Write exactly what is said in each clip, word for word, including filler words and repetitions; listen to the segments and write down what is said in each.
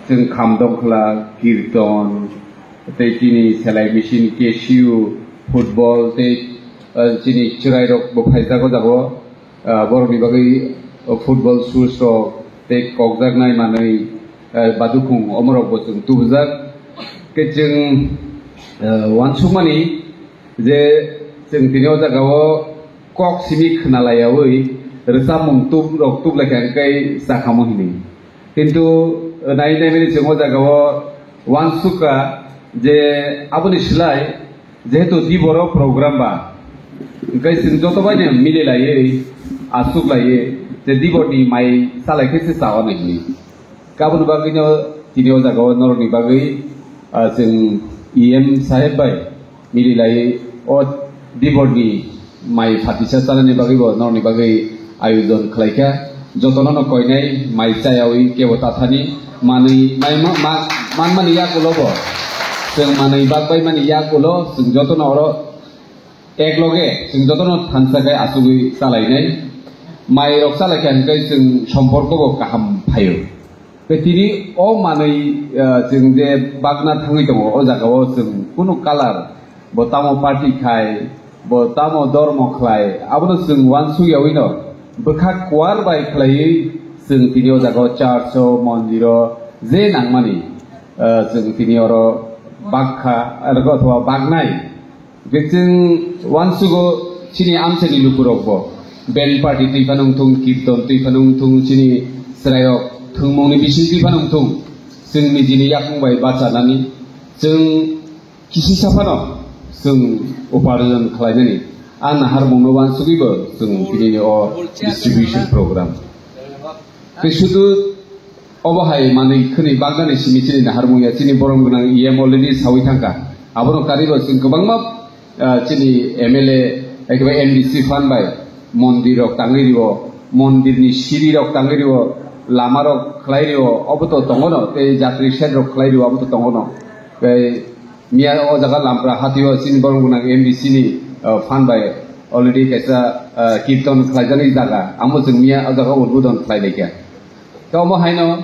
Chwng kham dongkhla, kirton, tei chini selai machine, cashew, football, tei, eh, chini chwrairok bo phaijak o jago. Ah, borokni bagwi football shoes rok tei kokjaknai manwi, eh, badukhung omorok bo chwng tubujak. Khe chwng, eh, uansukmani je chwng tini o jaga o kok simi khwnalaiyaui rwchapmung tub rok tublai kha hwnkhe chakhamo hinwi. Kintu, eh, nai nai mani chwng o jaga o uansukha je aboni slai Jehetu diboro program ba, hwnkhe chwng joto bai no mili laiwi, aswk laiwi, je diborni mai chalai khe se cha o nai hinwi. Aboni bagwi no tini o jaga o norokni bagwi, ah, chwng E M saheb bai mili laiwi o diborni mai phatisa chanani bagwi bo norokni bagwi ayojon khlaikha. Jotono no koinai mai chayawi kebo tathani manwi mai ma-, ma-, manmani yakulo bo. Chwng manwi bakbai mani yakulo chwng jotono oro ekloge chwng jotono thansa khe achugwi chalainai. Mai rok chalaikha hwnkhe chwng somporko bo kaham phaio. Tei tini o manwi, ah, chwng je bagna thangwi tongo, o jaga o chwng kunu colour, bo tamo party khai, bo tamo dormo khlai, abono chwng uansuk yaui no bwkha kuar bai khlaiwi chwng tini o jaga o church o, mondir o je nangmani, ah, chwng tini oro bakha, arokhe othoba baknai. Hwnkhe chwng uansugo chini amchaini lukurokbo band party twi phano wngthung, kirton twi phano wngthung, chini chwrairok thwngmungni bising twi phano wngthung, chwng nijini yakung bai bachanani chwng kisisa phano chwng uparjon khlainani. A naharmungno uansugwibo chwng tinini o distribution program. Tei sudu obo hai manwi khwnwi baknani simi chini naharmung ya, chini borom gwnang E M already sawi thangkha. Abono karibo chwng kwbangma, ah, chini M L A, ekiba M D C phan bai mondir rok tangwi rio, mondir ni siri rok tangwi rio, lama rok khlai rio, obo to tongo no, tei jatri shed rok khlai rio, abo to tongo no. Tei Miya o jaga Lampra hatio chini borom gwnang M D C ni, uh, phan bai already kaisa, uh, kirton khlaijani jaga. Amo chwng miya o jaga udbodon khlai laikha. Tei omo haino,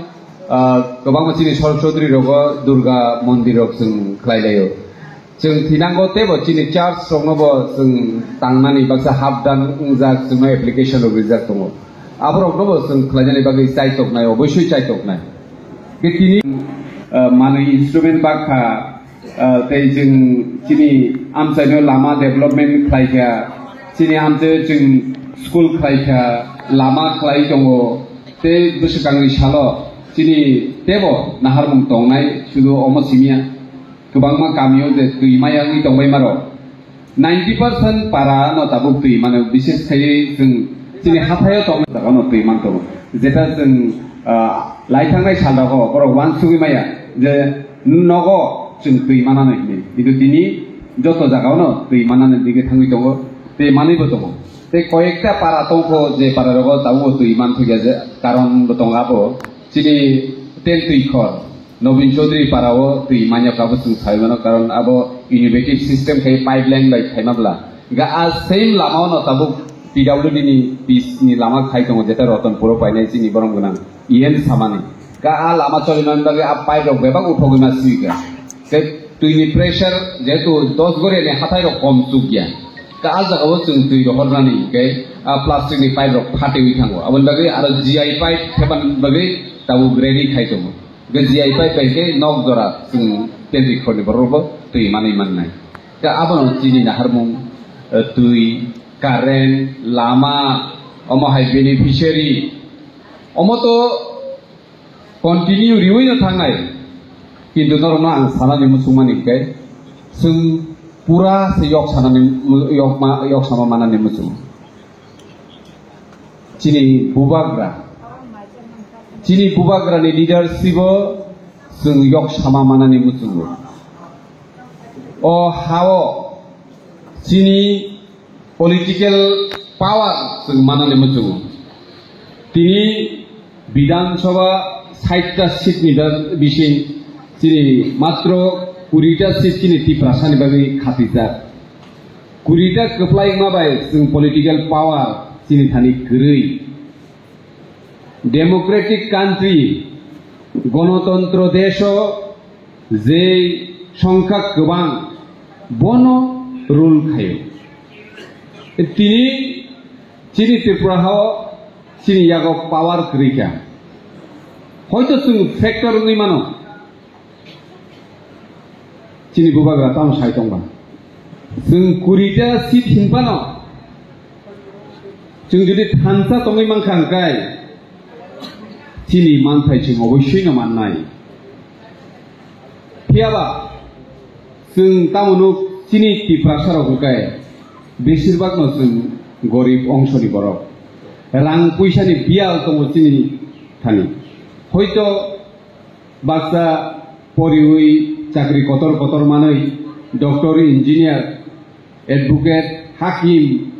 uh, kwbangma chini Sor Chaudhary rogo Durga mondir rok chwng khlai laio. Chwng thinango teibo chini church rokno bo chwng tangnani baksa hapdan wngjak chwngno application rok rijak tongo. Aborokno bo chwng khlainani bagwi chaitoknai, obosoi chaitoknai. Khe tini, uh, manwi instrument bakha, Ah, tei chwng chini amchaino lama development khlaikha, chini amchaio chwng school khlaikha, lama khlai tongo, tei bwswkangni salo chini teibo naharmung tongnai, sudu omo simiya kwbangma kamio je twi maya wngwi tongbai maro. Ninety percent para no tabuk twi mano, bises khaiwi chwng chini hathaio tongna jaga no twi man tongo. Jeta chwng, ah, lai thangnai sal rogo borok uansugwi maya je nogo chwng twi manano hinwi. Kintu tini joto jagao no twi manani digi thangwi tongo, tei manwibo tongo. Tei koyekta para tongkho je para rogo tabuk twi man thokya je karon bo tongo abo chini ten twi khor. Nobin Chaudhary para o twi manya kha abo chwng sai mano, karon abo innovative system khai pipeline bai khaima bla. Ga a same lama o no tabuk P W D ni pis ni lama khai tongo, jeta Ratanpur o painai chini borom gwnang E M samani. Ga a lama choli man bagwi a pipe rok bebak uthogwi ma sui ga. Tei twi ni pressure jehetu dos goria ni hathai rok kom chuk ya. Ga a jaga o chwng twi rohor nani hinkhe a plastic ni pipe rok phatewi thango. Aboni bagwi aro G I pipe thepan bagwi tabuk ready khai tongo. Hwnkhe G I pipe bai khe nok jora chwng twenty khorni borok bo twi manwi mannai. Khe abono chini naharmung, eh, twi, current, lama, omo hai beneficiary, omo to continue riwi no thangnai. Kintu norokno ang sanani muchungmani hwnkhe chwng pura se yok sanani mu-, yok ma-, yok sama manani muchungo. Chini bubagra, chini bubagrani leadership o chwng yok sama manani muchungo. O hao chini political power chwng manani muchungo. Tini Bidhan Sabha sait ta seat ni bising chini matro kuri ta seat chini Tiprasa ni bagwi khatijak. Kuri ta kwplai wngma bai chwng political power chini thani kwrwi. Democratic country Gonotontro desho jei songkha kwbang, bono rule khaio. Tini chini Tripura hao chini yago power kwrwi kha. Hoito chwng factor wngwi mano. Chini bubagra tamo sai tongba. Chwng kurita seat hinphano chwng jodi thansa tongwi mankha hwnkhe chini manthai chwng oboisoi no mannai. Phiyaba chwng tamo nuk chini Tiprasa rok hwnkhe besirbak no chwng gorib ongsoni borok. Rang puisa ni biyal tongo chini thani. Hoito baksa poriwi chakri kotor kotor manwi, doctor, engineer, advocate, hakim,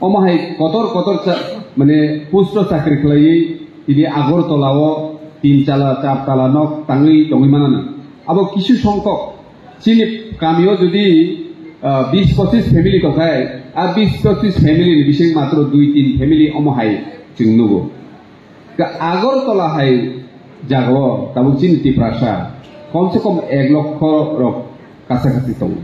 omo hai kotor kotor cha-, mane post o chakri khlaiwi tini Agartala o tin tala, char tala nok tangwi tongwi manani. Abo kisu songkok. Chini kamio jodi, ah, bis pochis family tongkhai, a bis pochis family ni bising matro dui tin family omo hai chwng nugo. Ka Agartala hai jagao tabuk chini Tiprasa kom se kom ek lokho rok kasa kasi tongo.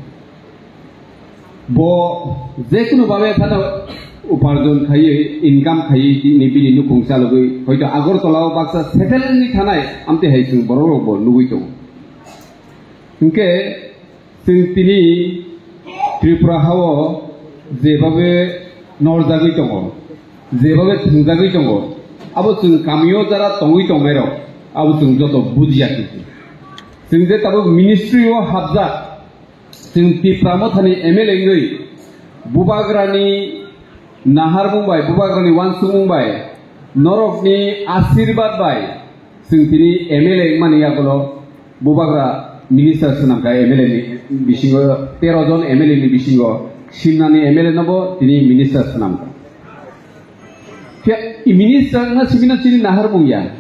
Bo jekunu babe phano uparjon khaiwi, income khaiwi, bini, bini nukhung chalogwi, hoito Agartala o baksa settle wngwi thanai, amtwi hai chwng borok rok bo nugwi tongo. Hinkhe chwng tini Tripura hao jebabe norjagwi tongo, jebabe thwngjagwi tongo, abo chwng kamio jara tongwi tongnairok, abo chwng joto bujiya khe. Chwng je tabuk ministry o hapjak, chwng Tipra Mothani M L A wngwi bubagrani naharmung bai, bubagrani uansukmung bai, norokni asirbat bai, chwng tini M L A wngmani yagulo bubagra minister swnamkha, M L A ni bisingo tero jon M L A ni bisingo simnani M L A nobo tini minister swnamkha. Khe i minister wngna simi no chini naharmung ya.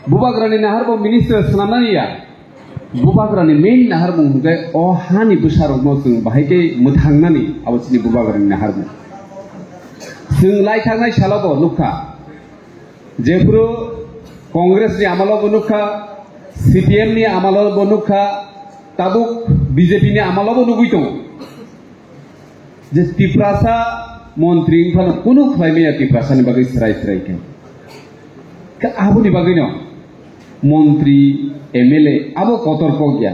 Bubagrani naharmung minister swnamnani ya. Bubagrani main naharmung hwnkhe o hani bwsarokno chwng bahai khe mwthangnani, abo chini bubagrani naharmung. Chwng lai thangnai salo bo nukha. Jephuru Congress ni amalo bo nukha, C P M ni amalo bo nukha, tabuk B J P ni amalo bo nugwi tongo. Je Tiprasa montri wngphano kunu khlai maya Tiprasa ni bagwi srai srai khe. Khe aboni bagwino montri, M L A abo kotor kok ya.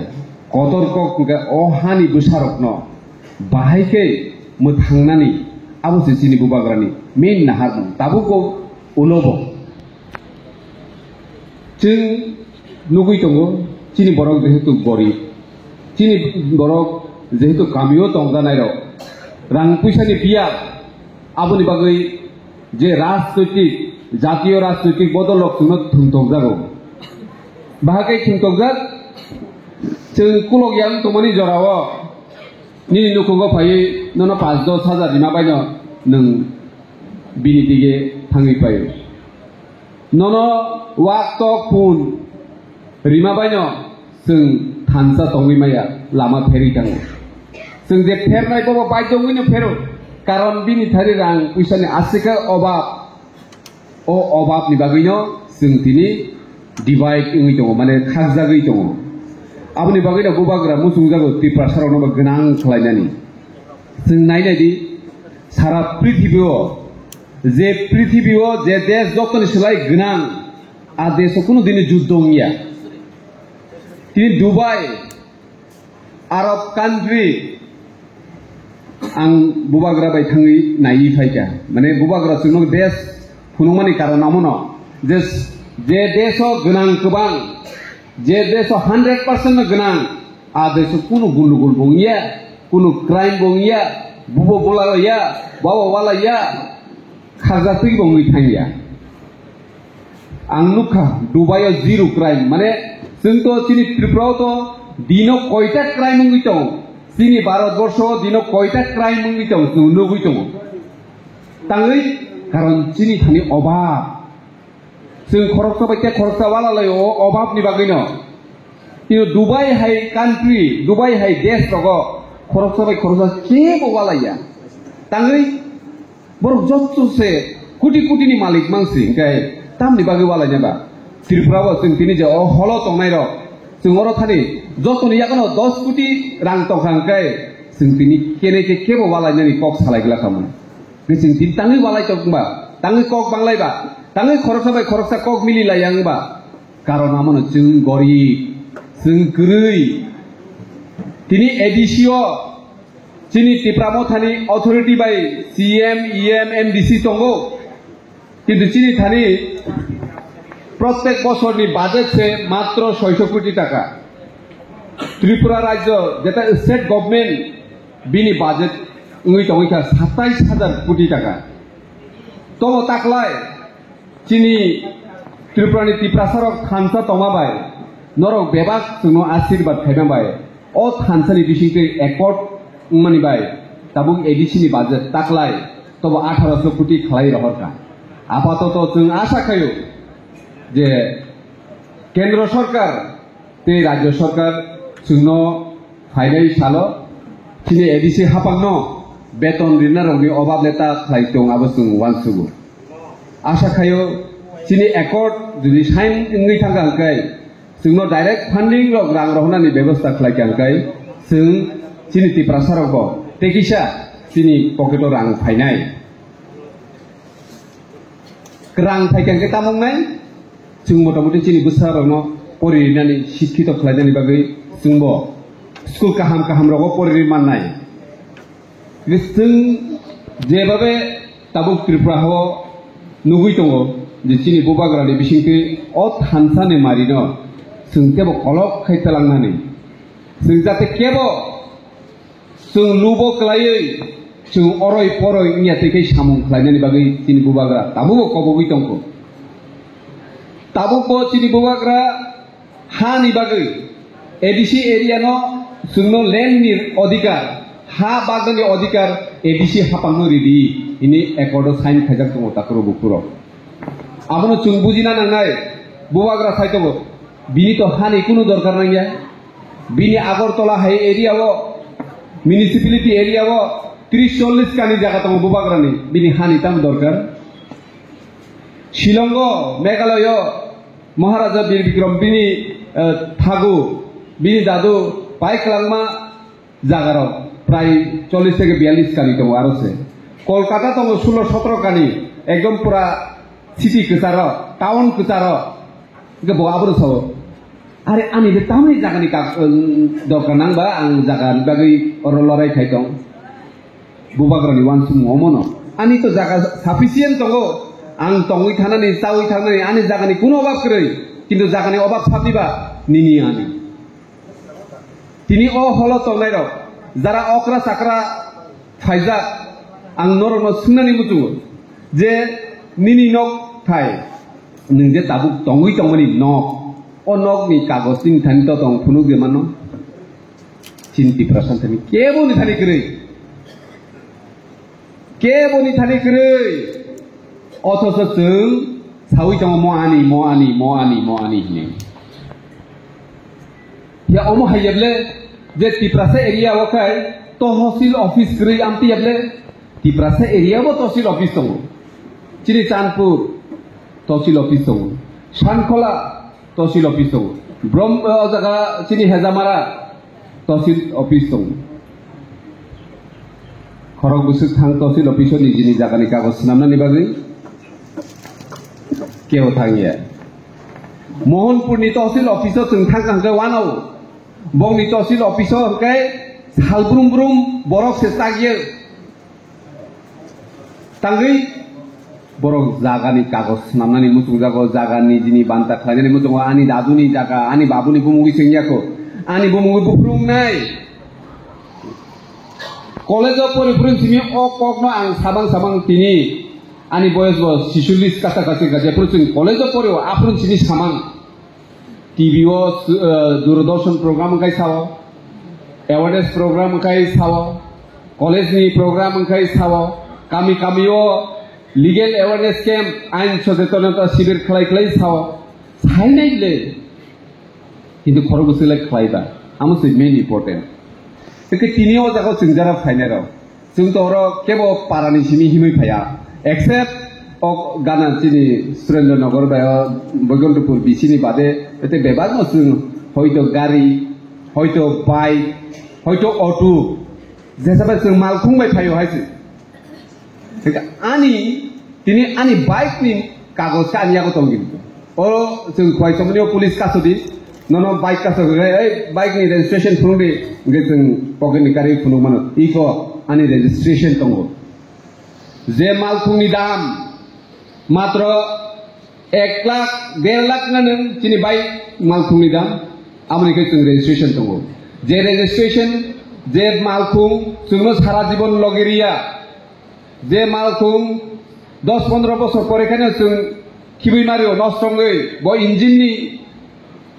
Kotor kok hwnkhe o hani bwsarokno bahai khe mwthangnani abo se chini bubagrani main naharmung. Tabuk bo ulo bo. Chwng nugwi tongo, chini borok jehetu gorib, chini borok jehetu kamio tongjanai rok, rang puisa ni biya, aboni bagwi je rajnoitik, jatiyo rajnoitik bodol rok chwngno thwngtokjago. Bahai khe thwngtokjak, chwng kulok yang tongmani jorao nini nukhungo phaiwi nono panch dos hajar rima baino nwng bini dige thangwi paio. Nono wak tok phun rima baino chwng thansa tongwi maya, lama pherwi thango. Chwng je phernai bobo baidhyo wngwino phero, karon bini thari rang puisani aswk khe obab. O obabni bagwino chwng tini divide wngwi tongo, mane khakjagwi tongo. Aboni bagwino bubagra muchungjago Tiprasarokno bo gwnang khlainani. Chwng nainai di, sara prithibio, je prithibio je desh jotoni slai gwnang, a desho kunu dini juddho wngya. Tini Dubai, Arab country, ang bubagra bai thangwi naiwi phaikha. Mane bubagra chwngno desh phunukmani karon amono je, je desho gwnang kwbang, je desho hundred percent no gwnang, a desho kunu gundugul bo wngya, kunu crime bo wngya, bubo bula ya, bawa wala ya, khajatwi bo wngwi thangya. Ang nukha Dubai o zero crime, mane chwng to chini Tripura o to dino koita crime wngwi tongo, chini Bharat borsho o dino koita crime wngwi tongo, chwng nugwi tongo. Tangwi karon chini thani obab. Chwng khoroksa bai tei khoroksa wala lai o obab ni bagwi no. Tino Dubai hai country, Dubai hai desh rogo khoroksa bai khoroksa kebo wala ya. Tangwi borok jotto se koti koti ni malik mansi, hingke tamni bagwi wala ya ba. Tripura bo chwng tini je o holo tongnai rok, chwng oro thani jotoni yagono dos koti rang tongkha hwnkhe chwng tini kene khe kebo walainani kok salai glak kha mano. Hwnkhe chwng tini tangwi walai tong ba, tangwi kok banglai ba, tangwi khoroksa bai khoroksa kok mili lai ya wng ba, karon amono chwng gorib, chwng kwrwi. Tini A D C o chini Tipra Mothani authority bai C M, E M, M D C tongo. Kintu chini thani protek bosorni budget se matro soiso koti taka. Tripura rajyo jeta state government bini budget wngwi tongwi kha satais hajar koti taka. Tobo taklai chini Tripurani Tiprasarok thansa tongma bai norok bebak chwngno asirbat khaima bai o thansani bisingtwi accord wngmani bai tabuk A D C ni budget taklai tobo atharo so koti khlai rohorkha. Apatoto chwng asa khaio je Kendro Sorkar tei Rajyo Sorkar chwngno phainai salo chini A D C haphangno beton rinarokni obab le ta khlai tong abo chwng uansugo. Asa khaio chini accord jodi sign wngwi thangkha hwnkhe chwngno direct funding rok rang rohornani bebosta khlai kha hwnkhe chwng chini Tiprasa rokbo tei kisa chini pocket o rang phainai. Rang phai kha hwnkhe tamo wngnai chwng motamuti chini bwsa rokno pori rinani sikkito khlainani bagwi chwngbo school kaham kaham rogo pori ri mannai. Chwng jebabe tabuk Tripura hao nugwi tongo je chini bubagrani bisingtwi o thansa ni marino chwng kebo kolok khai twlangnani. Chwng jate kebo chwng lubo kwlaiwi chwng oroi poroi wngya tei khe samung khlainani bagwi chini bubagra tabukbo kobogwi tongkho. Tabukbo chini bubagra ha ni bagwi A D C area no chwngno land ni odhikar, ha bagani odhikar A D C haphangno ridi hini accord o sign khaijak tongo takuro bukurok. Abono chwng bujina nangnai, bubagra sai tongo, bini to hani kunu dorkar nangya. Bini Agartala hai area o, municipality area o tris chollis kani jaga tongo bubagrani, bini hani tamo dorkar. Shillong o, Meghalaya o, Maharaja Bir Bikram bini, eh, thagu, bini dadu pai kwlangma jagarok prai chollis theke biyallis kani tongo aro se. Kolkata tongo sulo sotro kani, ekdom pura city kwcharo, town kwcharo. Hwnkhe bo abono sao, "Are ani be tamni jagani kak-, um, dorkar nang ba ang jagani bagwi oro lorai khai tong." Bubagrani uansukmung omono. Ani to jaga sufficient tongo, ang tongwi thanani, chawi thanani, ani jagani kuno obab kwrwi, kintu jagani obab sabni ba nini ani. Tini o holo tongnairok, jara okra chakra phaijak, ang norokno swngnani muchungo je nini nok thai, nwng je tabuk tongwi tongmani nok, o nokni kagoj nini thani to tong phunuk de mano? Chini Tiprasa thani kebo ni thani kwrwi. Kebo ni thani kwrwi. Othoso chwng sawi tongo mo ani, mo ani, mo ani, mo ani hini. Ya omo hai yeble je Tiprasa area o khai tohosil office kwrwi amtwi yeble. Tiprasa area bo tosil office tongo. Chini Chandpur tosil office tongo. Sankhola tosil office tongo. Brom-, o jaga chini Hejamara tosil office tongo. Khorok bwswk thang tosil office o nijini jagani kagoj swnamnani bagwi kebo thangya. Mohanpurni tosil office o chwng thangkha hwnkhe wanao. Bongni tosil office o hwnkhe sal brum brum borok se chakya. Tangwi borok jagani kagoj swnamnani muchungjago, jagani jini banta khlainani muchungo, ani daduni jaga, ani babuni bumungwi sengya kho, ani bumungwi buphurungnai. College o pori phurung simi o kokno ang sabang sabang tini ani boyes bo sichulis kasa kasi ka jephuru chwng college o pori o aphuru chini samang. T V o, eh, Doordarshan program wngkhai sao, awareness program wngkhai sao, college ni program wngkhai sao, kami kami o legal awareness camp, ain sochetonota shibir khlai khlai sao, sainai le. Kintu khorok bwswk le khlai ba, amo se main important. Eke tini o jaga o chwng jara phainai rok. Chwng to oro kebo parani simi himwi phaiya, except O gana chini Surendra Nagar bai o Boigontopur B C ni bade ete bebak no chwng hoito gari, hoito bike, hoito auto, jesa bai chwng malkhung bai phaio hai se. Ani, tini ani bike ni kagoj ka ani yago tongo. O chwng khwai somni o police kaso di, nono bike kaso di, ei bike ni registration phunuk di, hwnkhe chwng pocket ni kari phunuk mano. Iko ani registration tongo. Je malkhung ni dam matro ek lakh, der lakh na nung chini bai malkhung ni dam, aboni khe chwng registration tongo. Je registration, je malkhung chwngno sara jibon logi riya, je malkhung dos pondro bosor pore kheno chwng khibui mario, nosto wngwi bo engine ni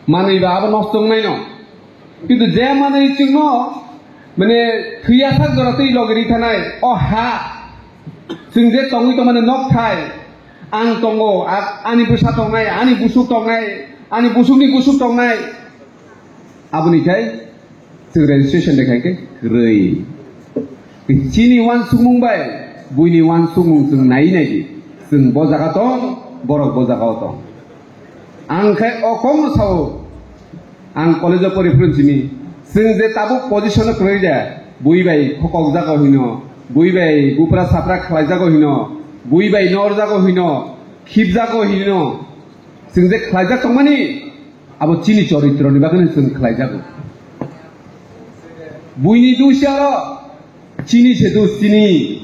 manwi ba abo nosto wngnaino. Kintu je manwi chwngno, mane, thwiyasak jora twi logi ri thanai, o ha, chwng je tongwi tongmani nok thai, ang tongo, a-, ani bwsa tongnai, ani busuk tongnai, ani busukni busuk tongnai, aboni khai chwng registration de khai khe kwrwi. Chini uansukmung bai buini uansukmung chwng nai nai di, chwng bo jaga tong, borok bo jaga o tong. Ang khe o kokno sao, ang college o pori phuru simi, chwng je tabuk position o kwrwi de, bui bai khokok jago hino, bui bai bupra sapra khlai jago hino, bui bai nor jago hino, khip jago hino, chwng je khlai jak tongmani, abo chini choritro ni bagwi chwng khlai jago. Buini dusia ro, chini se dus chini.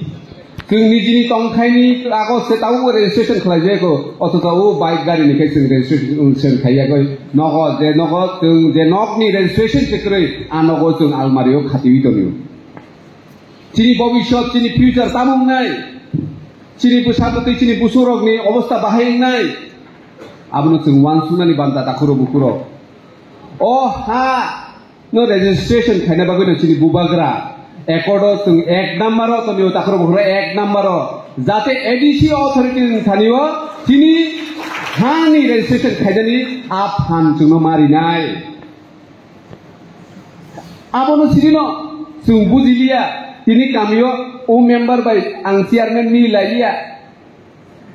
Chwng nijini tongthaini kagoz se tabukbo registration khlai jaya kho. Othocho o bike gari ni khe chwng registration khai ya kho. Nogo je nogo chwng je nokni registration se kwrwi, a nogo chwng almari o khatiwi tongo. Chini bobiswt, chini future tamo wngnai? Chini bwsa bwtwi, chini busurokni obostha bahai wngnai? Abono chwng uansuknani banta takhuro bukhuro. O ha no registration khaina bagwi no chini bubagra accord o chwng ek number o tonio, takhuro bukhuro ek number o, jate A D C authority ni thani o chini ha ni registration khainani a phan chwngno ma rinai. Abono sirino chwng bujiliya, tini kamio o member bai ang chairman mili lailiya.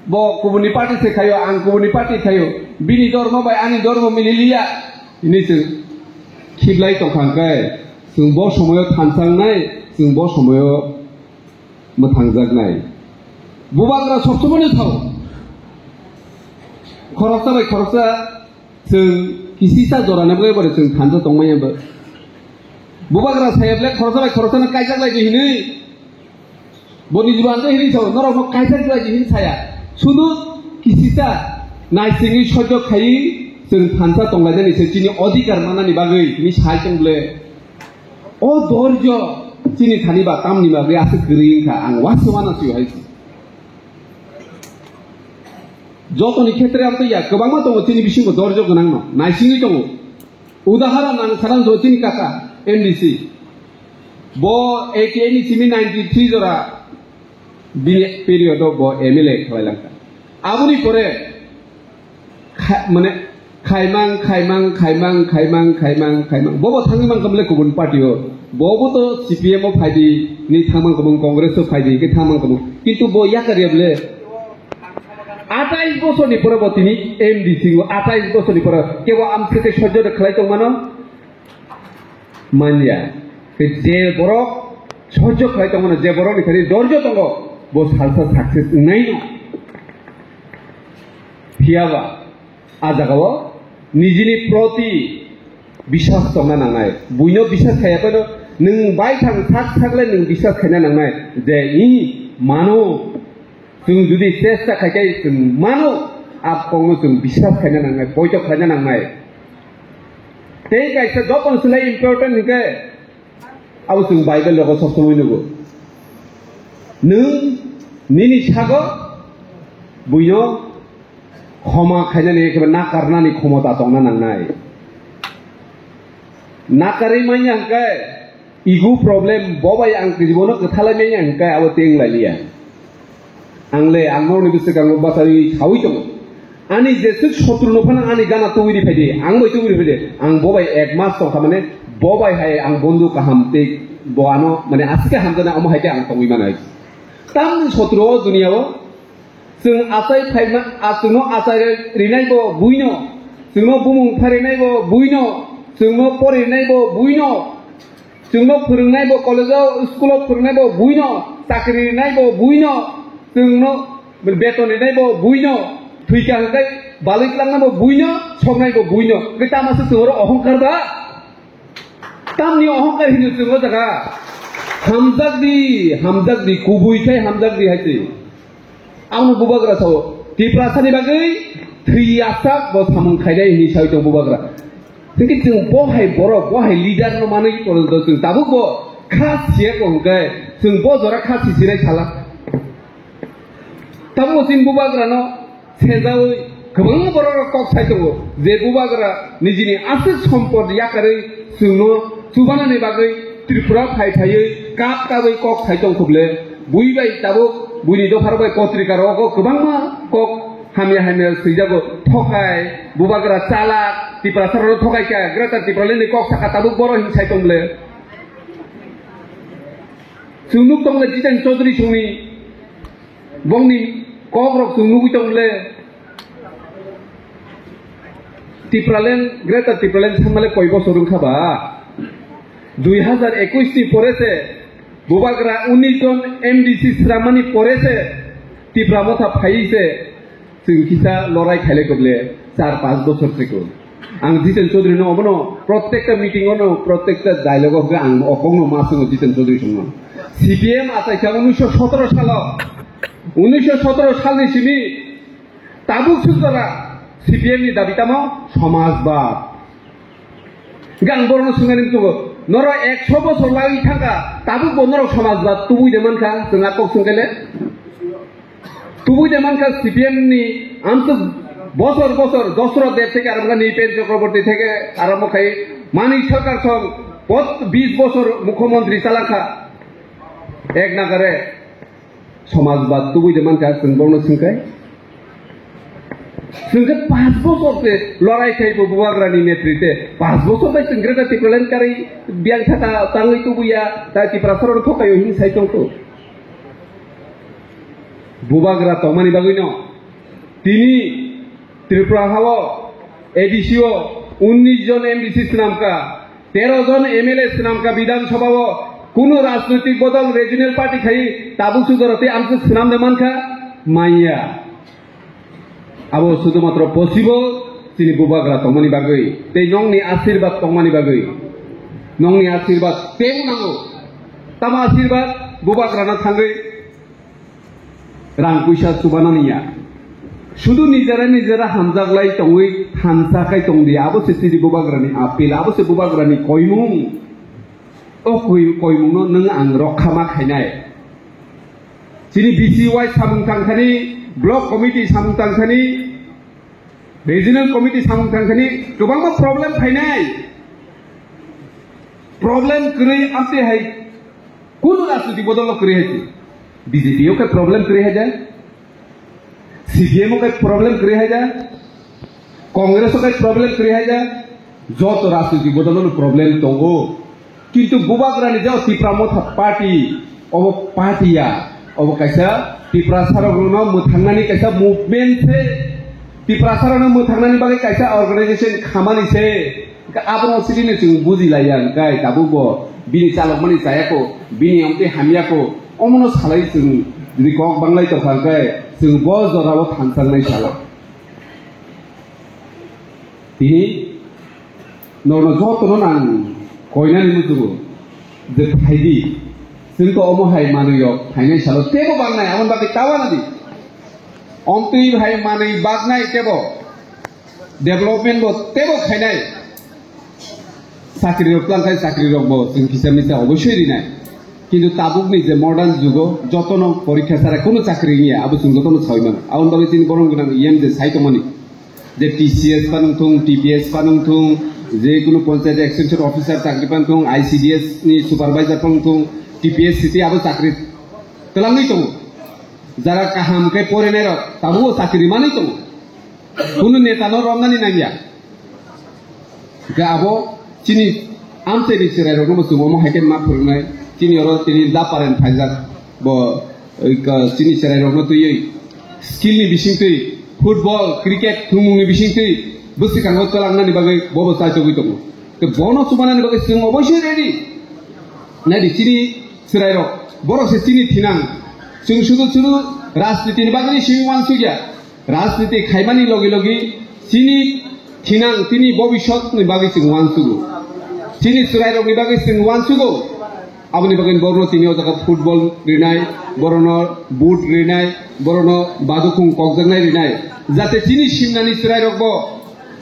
Bo kubuni party se khayo, ang kubuni party khayo. Bini dormo bai ani dormo mililiya. Ini chwng khiblai tongkha hwnkhe, chwng bo somoyo thansangnai, chwng bo somoyo mwthangjaknai. Bubagra sob somoni thao. Khoroksa bai khoroksa chwng kisisa jorani bagwi bore chwng thansa tongmaya bo. Bubagra saya ble khoroksa bai khoroksano kaijak lai di hinwi. Boni jibon to hinwi sao, norokno kaijak lai di hinwi saya. Sudu kisisa naisingwi sojok khaiwi chwng thansa tonglainani se chini odhikar manani bagwi hinwi sai tong ble. O dorjo chini thani ba tamni bagwi aswk kwrwi wngkha, ang uansukma no sio hai se. Jotoni khetre amtwi ya, kwbangma tongo chini bisingo dorjo gwnangno, naisingwi tongo. Udaharon ang saran jo chini kaka M D C. Bo eighty eight ni simi ninety three jora bini period o bo M L A khlai langkha. Aboni pore kha-, mane, khaimang, khaimang, khaimang, khaimang, khaimang, khaimang. Bobo thangwi mankha bole kubun party o. Bobo to C P M o phaidi, ni thangmang kubun Congress o phaidi, ke thangmang kubun. Kintu bo yakar ya bole. Atais bosor ni pore bo tini M D C o, atais bosor ni pore kebo amswk khe sojjo de khlai tongmano. Manya. Tei je borok sojjo khlai tongmano, je borok ni thani dorjo tongo, bo salsa success wngnai no. Phiyaba, a jagao nijini proti biswas tongna nangnai. Buino biswas khaiya phano nwng baithang sak sak le nwng biswas khaina nangnai je i mano. Chwng jodi chesta khai khe chwng mano, a kokno chwng biswas khaina nangnai, poito khaina nangnai. Tei kaisa jotono se important hinkhe abo chwng Bible rogo sob somoi nugo. Nwng nini sago buino khoma khainani eba nakarnani khomota tongna nangnai. Nakarwi manya hinkhe ego problem bo bai ang jibono kwthalai manya hinkhe abo teng lailiya. Ang le ang norokni bwswk ang bachai saui tongo. Ani jeswk sotru no phano ani gana tubui ri phaidi, ang bai tubui ri phaidi, ang bo bai ek mas tongkha mane bo bai hai ang bondhu kaham tei bo ano mane aswk hamjaknai omo hai khe ang tongwi mano hai. Tamni sotru o duniya o Chwng achai phaima, a chwngno achai rinai bo buino, chwngno bumung pharinai bo buino, chwngno pori rinai bo buino, chwngno phwrwngnai bo college-o, school-o phwrwngnai bo buino, chakri rinai bo buino, chwngno beton rinai bo buino, thwikha hwnkhe balwi tlangnai bo buino, soknai bo buino. Hwnkhe tamo se chwng oro ohongkar ba? Tamni ohongkar hino chwng o jaga? Hamjakdi, hamjakdi, kubui khai hamjakdi hai se. Ang bubagra sao, Tiprasani bagwi thwi asak bo samung khainai hinwi sawi tong bubagra. Hwnkhe chwng bo hai borok, bo hai leader no manwi porjonto chwng tabuk bo kha siya ko hwnkhe chwng bo jora kha sisinai sala. Tabuk chini bubagrano senjawi kwbangma borok rok kok sai tongo je bubagra nijini aswk sompot yakarwi chwngno chubanani bagwi Tripura phai phaiwi kap kabwi kok sai tong khuble. Bui bai tabuk buini dopha rok bai potrika rogo kwbangma kok hamya hamya swijago, thokai, bubagra chalak, Tiprasa rokno thokai kha, Greater Tipraland ni kok saka tabuk boro hin sai tong ble. Chwng nuk tong le Jiten Chaudhary songni. Bongni kok rok chwng nugwi tong le, Tipraland, Greater Tipraland sanmale koi bosor wngkha ba? Dui hazar ekwis ni pore se bubagra unis jon M D C sramani pore se Tipra Motha phai se chwng kisa lorai khailai kok le char panch bosor se ko. Ang Jiten Chaudhary no obono protekta meeting ono, protekta dialogue o hwnkhe ang o kokno ma swngo Jiten Chaudhary songno. C P M achaikha unisho sotoro salo, unisho sotoro salni simi tabuk sujora C P M ni dabi tamo somajbad. Hwnkhe ang borokno swngani muchungo, norok ekso bosor lagwi thangkha, tabuk bo norok somajbad tubui de mankha, chwng a kok swngkhe le? Tubui de mankha C P M ni amswk bosor bosor Dosrot Deb theke arambha kha, Nripen Chakraborty theke arambha khai, Manik Sarkar song pot bis bosor mukhyamantri chalakha. Ek nagare somajbad tubui de mankha, chwng bono swngkhai. Chwngkhe panch bosor se lorai khai bo bubagrani netrite. Panch bosor bai chwng Greater Tipraland karwi biyang thaka tangwi tubuya, tai Tiprasa rok thokaio hin sai tongkho. Bubagra tongmani bagwino tini Tripura hao A D C o unis jon M D C swnamkha, tero jon M L A swnamkha Bidhan Sabha o, kunu rajnoitik bodol regional party khai tabuk sujora tei amswk swnamde mankha? Manya. Abo sudhumatro possible chini bubagra tongmani bagwi tei nongni asirwad tongmani bagwi. Nongni asirwad tebo nango. Tamo asirwad? Bubagrano thangwi rang puisa chubanani ya. Sudu nijera nijera hamjaklai tongwi thansa khai tongdi, abo se chini bubagrani appeal, abo se bubagrani koimung. O koi-, koimungno nwng ang rokha ma khainai. Chini B C Y samung tangkhani, block committee samung tangkhani, regional committee samung tangkhani, kwbangma problem phainai. Problem kwrwi amtwi hai kunu rajniti bodolno kwrwi hai se. B J P o khe problem kwrwi hai de. C P M o khe problem kwrwi hai da, Congress o khe problem kwrwi hai da, joto rajniti bodol no problem tongo. Kintu bubagrani je Tipra Motha Party, obo party ya, obo kaisa Tiprasa rok no mwthangnani kaisa movement se, Tiprasa rok no mwthangnani bagwi kaisa organization khamani se. Hwnkhe abono siri no chwng buji laiya, hwnkhe tabuk bo bini chalokmani chaya kho, bini amtwi hamya kho, omono salai chwng jodi kok banglai tongkha, hwnkhe chwng bo jorao thansa wngnai salo. Tini norokno jotono nang koinani muchungo je phaidi, chwng to omo hai manwi rok phainai salo teibo bangnai, aboni bagwi ta uanadi. Omtwi hai manwi baknai teibo. Development bo teibo khainai. Chakri rok twlang khai chakri rok bo chwng kisa misa oboisoi rinai. Kintu tabuk ni je modern jugo jotono porikha chara kunu chakri wngya, abo chwng jotono sawi mano. Aboni bagwi chini borom gwnang E M je sai tongmani. Je T C S phano wngthung, T P S phano wngthung, je kunu panchayat extension officer chakri phano wngthung, I C D S ni supervisor phano wngthung, T P S city abo chakri twlangwi tongo. Jara kaham khe porinai rok tabuk o chakri manwi tongo. Kunu neta no romnani nangya. Hwnkhe abo chini amchaini chwrairokno bo chwng omo hai khe ma phwrwngnai. Chini oro tini da parent phaijak bo, eh, ka-, chini chwrairokno twiwi Skill ni bisingtwi, football, cricket thwngmungni bisingtwi bwswkango twlangnani bagwi bobo chaichogwi tongo. Tei bono chubanani bagwi chwng oboisoi ready. Naidi chini chwrairok, borok se chini thinang. Chwng sudu sudu rajniti ni bagwi simi wansukya. Rajniti khaimani logi logi chini thinang, chini bobiswt ni bagwi chwng wansugo. Chini chwrairokni bagwi chwng wansugo. Aboni bagwi borno tini o jaga football rinai, borno boot rinai, borno badukhung kokjaknai rinai. Jate chini simnani chwrairokbo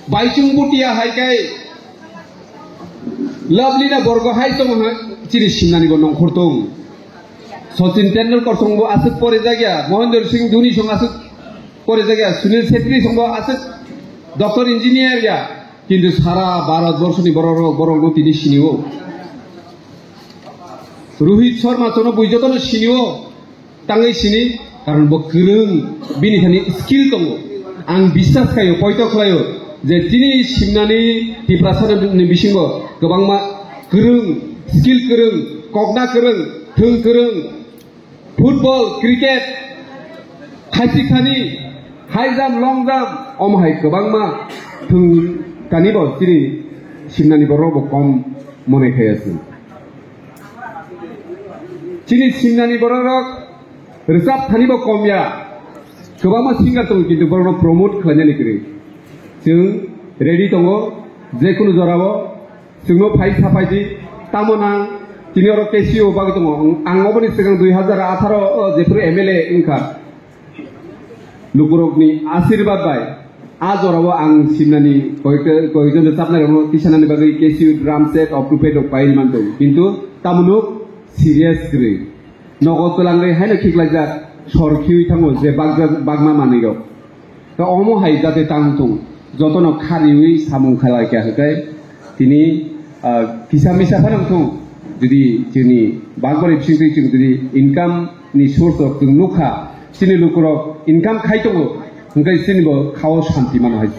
baichung butia hai kai Lovely na borgo hai tongma hai chini simnani bo nongkhor tong. Sachin Tendulkar songbo aswk pore jagya, Mahendra Singh Dhoni song aswk pore jagya, Sunil Chhetri songbo aswk doctor engineer ya. Kintu sara Bharat borso ni borok, borok no tini sini o. Rohit Sharma chono bui jotono sini o. Tangwi sini, karon bo kwrwng, bini thani skill tongo. Ang biswas khaio, poito khlaio je chini simnani Tiprasa ni bisingo kwbangma kwrwng, skill kwrwng, kokna kwrwng, thwng kwrwng, football, cricket, khaisik thani, high jump, long jump, omo hai kwbangma thwng thani bo chini simnani borok bo kom mone khaiya se. Chini simnani borok rok rwchap thani bo kom ya. Kwbangma singer tongo, kintu borok no promote khlainani kwrwi. Chwng ready tongo, je kunu jora o chwngno phai sapai di. Tamo nang tini oro K C O bagwi tongo. Ang oboni swkang dui hazar atharo o jephuru M L A wngkha. Lukurokni asirwad bai a jorao ang simnani koikta-, koikjon rwchapnairokno tisanani bagwi K C U drum set, octopad rok pai manto. Kintu tamoni serious kwrwi. Nogo twlangwi haino khiklaijak sor khiwi thango je bakjak, bakma manwirok. Tei omo hai jate tang thung, jotono khariwi samung khalai kha hwnkhe tini, ah, kisa misa phano wng thung, jodi chini bakbari bisingtwi chwng jodi income ni source rok chwng nukha, chini lukurok income khai tongo, hwnkhe chini bo khao shanti mano hai.